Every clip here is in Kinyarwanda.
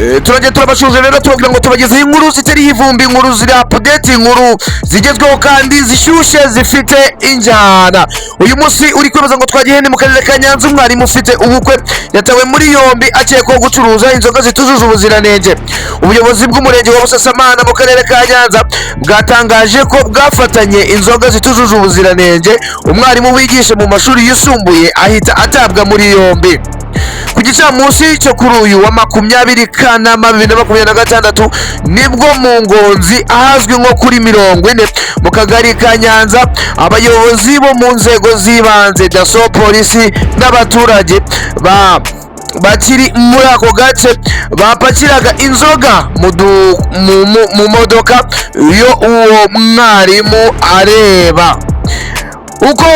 Turajya turabashuje rero, tubabwira ngo tubagezeho inkuru zitariho ivumbi, inkuru ziri update, inkuru zigezweho kandi zishyushye, zifite injyana. Uyu munsi uri kwibaza ngo twagiye mu karere ka Nyanza, umwarimu ufite ubukwe yatawe muri yombi akekwaho gucuruza inzoga zitujuje ubuziranenge. Ubuyobozi bw'umurenge wa Busasamana mu karere ka Nyanza bwatangaje ko bwafatanye inzoga zitujuje ubuziranenge umwarimu wigisha mu mashuri yisumbuye, ahita atabwa muri yombi. Ku gicamunsi cyo kuri uyu wa 20 Kanama 2026, nibwo mu Ngonzi, ahazwi nko kuri 40 mu kagari ka Nyanza, abayobozi bo mu nzego z'ibanze, DASSO, polisi n'abaturage ba bakiri muri ako gace bapakiraga inzoga mu modoka yo uwo mwarimu areba. Uko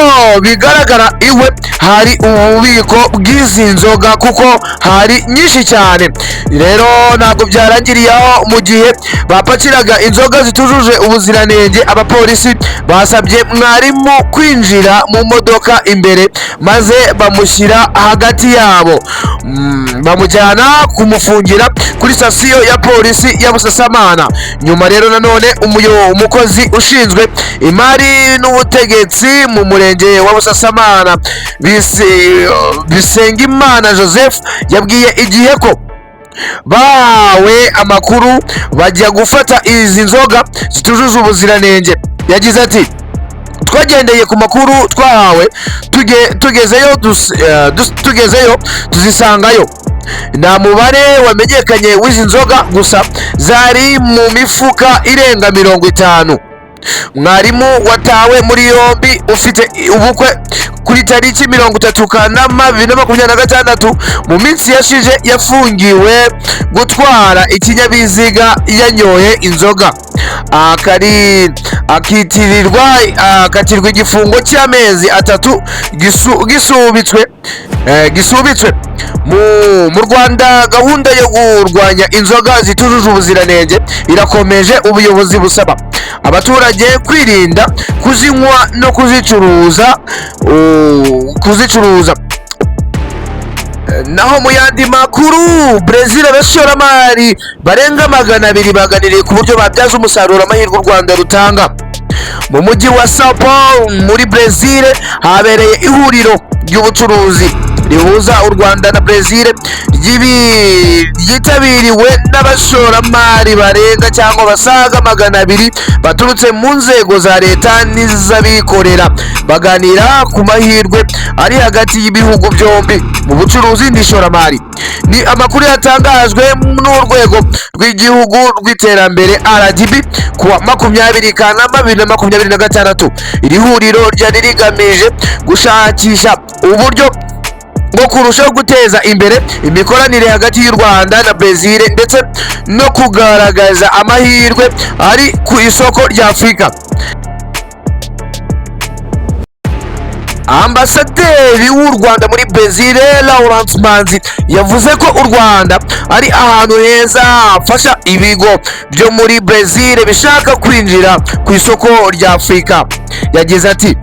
bigaragara, iwe hari ububiko bw'izi nzoga kuko hari nyinshi cyane. Rero ntabwo byarangiriye aho. Mu gihe bapakiraga inzoga zitujuje ubuziranenge, abapolisi basabye mwarimu kwinjira mu modoka imbere, maze bamushyira hagati yabo, bamujyana kumufungira kuri sitasiyo ya polisi ya Busasamana. Nyuma rero nanone umukozi ushinzwe imari n'ubutegetsi mu murenge wa Busasamana, Bisengimana Joseph, yabwiye IGIHE ko bahawe amakuru bajya gufata izi nzoga zitujuje ubuziranenge. Yagize ati: "Twagendeye ku makuru twahawe, tugezeyo tuzisangayo. Nta mubare wamenyekanye w'izi nzoga, gusa zari mu mifuka irenga 50." Mwarimu watawe muri yombi ufite ubukwe kuri tariki 30 Kanama 2026, mu minsi yashize yafungiwe gutwara ikinyabiziga yanyoye inzoga, akari akitirirwa akatirwa igifungo cy'amezi 3 gisubitswe. Mu Rwanda, gahunda yo kurwanya inzoga zitujuje ubuziranenge irakomeje. Ubuyobozi busaba abaturage kwirinda kuzinywa no kuzicuruza. Naho mu yandi makuru, Brezil, abashoramari barenga 200 baganiriye ku buryo babyaza umusaruro amahirwe u Rwanda rutanga. Mu mujyi wa Sao Paulo muri Brezil habereye ihuriro ry'ubucuruzi rihuza u Rwanda na Brezil, ryitabiriwe n'abashoramari barenga cyangwa basaga 200 baturutse mu nzego za leta n'iz'abikorera, baganira ku mahirwe ari hagati y'ibihugu byombi mu bucuruzi n'ishoramari. Ni amakuru yatangajwe n'urwego rw'igihugu rw'iterambere, RDB, kuwa 20 Kanama 2026. Iri huriro ryari rigamije gushakisha uburyo bwo kurushaho guteza imbere imikoranire hagati y'u Rwanda na Brezil, ndetse no kugaragaza amahirwe ari ku isoko rya Afurika. Ambasaderi w'u Rwanda muri Brezil, Laurent Manzi, yavuze ko u Rwanda ari ahantu heza hafasha ibigo byo muri Brezil bishaka kwinjira ku isoko rya Afurika. Yagize ati: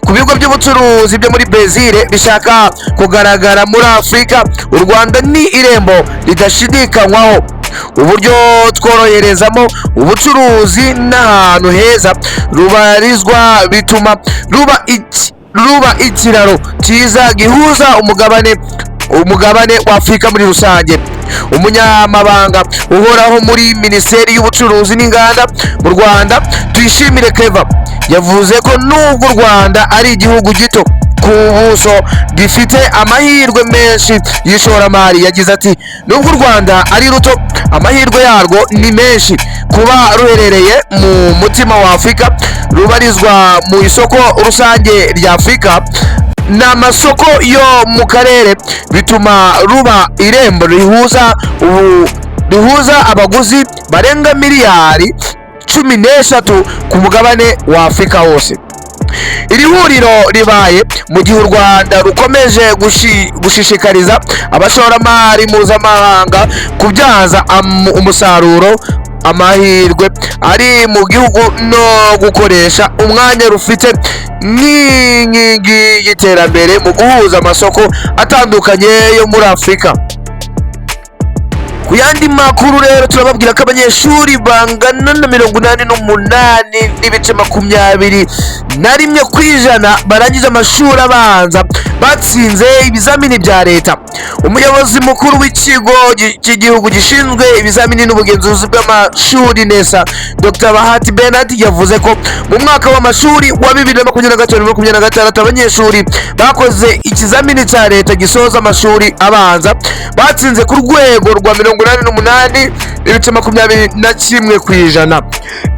"Ku bigo by'ubucuruzi byo muri Brezil bishaka kugaragara muri Afurika, u Rwanda ni irembo ridashidikanywaho. Uburyo tworoherezamo ubucuruzi n'ahantu heza rubarizwa bituma ruba ikiraro cyiza gihuza umugabane wa Afurika muri rusange." Umunyamabanga uhoraho muri Minisiteri y'Ubucuruzi n'Inganda mu Rwanda, Tuyishimire Keva, yavuze ko nubwo u Rwanda ari igihugu gito ku buso, gifite amahirwe menshi y'ishoramari. Yagize ati: "Nubwo u Rwanda ari ruto, amahirwe yarwo ni menshi. Kuba ruherereye mu mutima wa Afurika, rubarizwa mu isoko rusange rya Afurika ni amasoko yo mu karere, bituma ruba irembo rihuza abaguzi barenga miliyari 13 ku mugabane wa Afurika wose." Iri huriro ribaye mu gihe u Rwanda rukomeje gushishikariza abashoramari mpuzamahanga kubyaza umusaruro amahirwe ari mu gihugu no gukoresha umwanya rufite nk'inkingi y'iterambere mu guhuza amasoko atandukanye yo muri Afurika. Ku yandi makuru rero, turababwira ko abanyeshuri bangana na 88.21% barangije amashuri abanza batsinze ibizamini bya leta. Umuyobozi mukuru w'ikigo cy'igihugu gishinzwe ibizamini n'ubugenzuzi bw'amashuri, NESA, Dr Bahati Bernard, yavuze ko mu mwaka w'amashuri wa 2025 26 abanyeshuri bakoze ikizamini cya leta gisoza amashuri abanza batsinze ku rwego rwa 88.21%,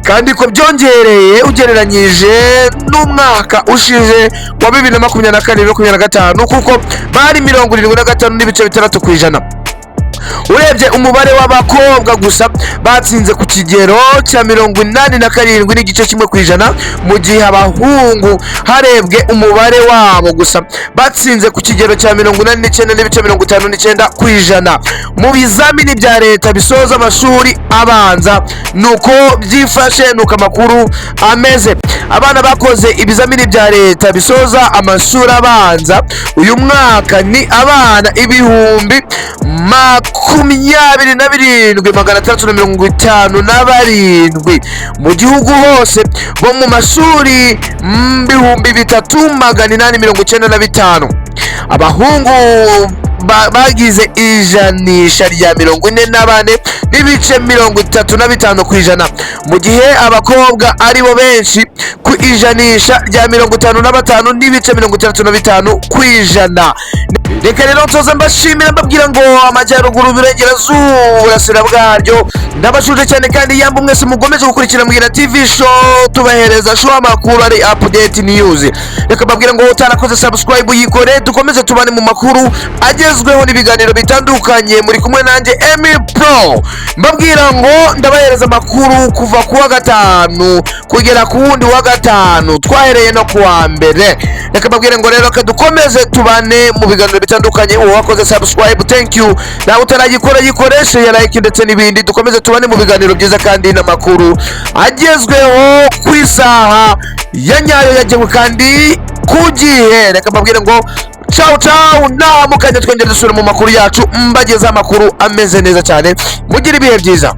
kandi ko byongereye ugereranyije n'umwaka ushize wa 2024 25, kuko bari 75.6%. Urebye umubare w'abakobwa gusa, batsinze ku kigero cya 87.1%, mu gihe abahungu, harebwe umubare wabo gusa, batsinze ku kigero cya 89.59% mu bizamini bya leta bisoza amashuri abanza. Nuko byifashe, nuko amakuru ameze. Abana bakoze ibizamini bya leta bisoza amashuri abanza uyu mwaka ni abana 27,657 mu gihugu hose, bo mu mashuri 3895. Abahungu bagize ijanisha rya 44.35%, mu gihe abakobwa aribo benshi ku ijanisha rya 55.65%. Reka rero nsoza mbashimira, mbabwira ngo amajyaruguru, iburengerazuba, uburasira bwaryo, ndabashuje cyane kandi yamba mwese mugomeje gukurikira Mbwira TV Show. Tubahereza show, amakuru ari update news. Reka mbabwire ngo utarakoze subscribe yikore, dukomeze tubane mu makuru agezweho n'ibiganiro bitandukanye. Muri kumwe nanjye Emi Pro, mbabwira ngo ndabahereza amakuru kuva ku wa gatanu kugera ku wundi wa gatanu, twahereye no ku wa mbere. Reka mbabwire ngo rero reka dukomeze tubane mu biganiro bitandukanye. Uwo wakoze subscribe, thank you. Nawe utaragikora, yikoreshe ya like ndetse n'ibindi. Dukomeze tubane mu biganiro byiza kandi n'amakuru agezweho ku isaha ya nyayo yagenwe kandi ku gihe. Reka mbabwire ngo ciao ciao, naha mukanya twongere dusubire mu makuru yacu, mbagezaho amakuru ameze neza cyane. Mugire ibihe byiza.